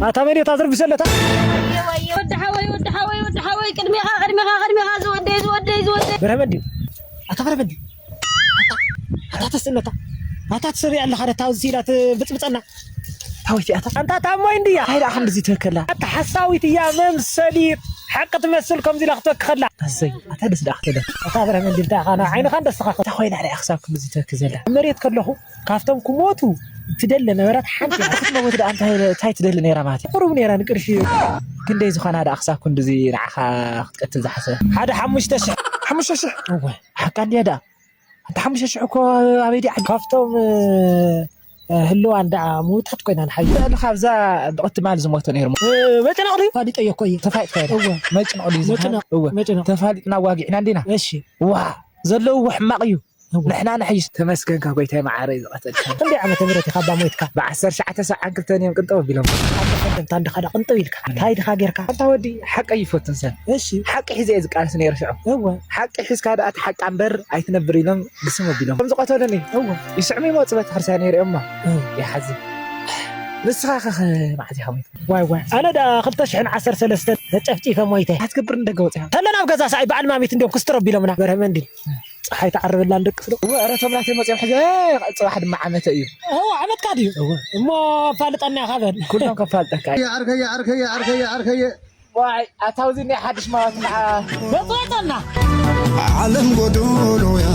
ኣታ መን እዩ ተዝርብሸለታ? ወዲ ሓወይ፣ ወዲ ሓወይ፣ ወዲ ሓወይ፣ ቅድሜኻ፣ ቅድሜኻ፣ ቅድሜኻ፣ ዝወደይ፣ ዝወደይ፣ ዝወደይ። በረመን ድዩ? ኣታ በረመን ድዩ? ኣታ፣ ኣታ ተስእነታ። ኣታ ትሰሪ ኣለኻ፣ ኣታ ኣብዚ ኢላ ትብጽብጸና። ታወይቲ ኣታ። ኣንታ ታሞይ እንድያ። ሃይዳ ክንድዚ ትበከላ። ኣታ ሓሳዊት እያ፣ መምሰሊት። ሓቂ ትመስል ከምዚ ኢላ ክትበክኸላ። ኣሰይ፣ ኣታ ደስ ደኣ ክትብለካ። ኣታ በረመን ድዩ? እንታይ ኻና ዓይንኻ እንደስተኻኸል። እንታይ ኮይና ደኣ ክሳብ ክንድዚ ትበኪ ዘላ? መሬት ከለኹ ካብቶም ክሞቱ ትደሊ ነበረት ሓንቲ እያ። ክትመውት ደኣ እንታይ፣ እንታይ ትደሊ ነይራ ማለት እዩ? ቁሩብ ነይራ ንቅርሺ። ክንደይ ዝኾና ደኣ ክሳብ ክንድዚ ንዓኻ ክትቀትል ዝሓሰበ? ሓደ ሓሙሽተ ሽሕ። ሓሙሽተ ሽሕ? እወ። ሓቃ እንድያ ደኣ። ኣንታ ሓሙሽተ ሽሕ እኮ ኣበይ ድኣ? ካብቶም፣ እ፣ ህልዋን ደኣ ምውታት ኮይና ንሓዩ። ልዕሊ ካብዛ ብቕቲ ማል ዝሞተ ነይሩ። እ፣ መጨነቕ ድዩ? ፋሊጠዮ እኮ እየ። ተፋሊጥካ እየ። እወ። መጭነቕ ድዩ ዝበሃል? መጭነቕ። እወ። መጭነቕ። ተፋሊጥና ዋጊዕና እንዲና። እሺ። ዋ፣ ዘለዎ ሕማቕ እዩ። እወ። ንሕና ንሕይሽ። ተመስገንካ ጎይታይ መዓረይ ዝቐተልካ። ክንደይ ዓመተ ምህረት ኢኻ እባ ሞይትካ? ብዓሰርተ ትሽዓተ ሰብዓን ክልተን እዮም ቅንጠው ኣቢሎም። ኣብ ቀደምታ እንድኻ ዳ ቅንጠው ኢልካ። እንታይ ድኻ ጌርካ? ኣንታ ወዲ ሓቂ ይፈቱን ሰብ። እሺ። ሓቂ ሒዘ እየ ዝቃለስ ነይረ ሽዑ። እወ። ሓቂ ሒዝካ ደኣ እቲ ሓቂ እምበር ኣይትነብር ኢሎም ግስም ኣቢሎም። ከም ዝቐተሉኒ። እወ። ይስዕሙ ይመጹ ቤተክርስትያን ነይረ እማ። እወ። ይሓዝን። ንስኻ ኸ መዓዝ ኢኻ ሞይትካ? ዋይ ዋይ። ኣነ ደኣ ክልተ ሽሕን ዓሰርተ ሰለስተን ተጨፍጪፈ ሞይተ። ኣትገብር ንደገ ወጺኻ? ተለ ናብ ገዛ ሰዓይ በዓል ማሚት እንዲዮም ክስትር ኣቢሎምና። በርሀ መንዲል። ጸሓይ ትዓርበላ ንደቅስ ዶ? እወ፣ ኧረ እቶም ናተይ መጺኦም ሕጂ፣ ጽባሕ ድማ ዓመተ እዩ። እወ፣ ዓመትካ ድዩ? እወ። እሞ ኣፋልጠና ኢኻ በል። ኩሎም ከፋልጠካ እየ። ዓርከየ፣ ዓርከየ፣ ዓርከየ፣ ዓርከየ። ዋይ፣ ኣታ ኣብዚ እኒኣ ሓድሽ ማዋት መዓ-፣ መጽወጸና። ዓለም ጎዶሎ እያ፣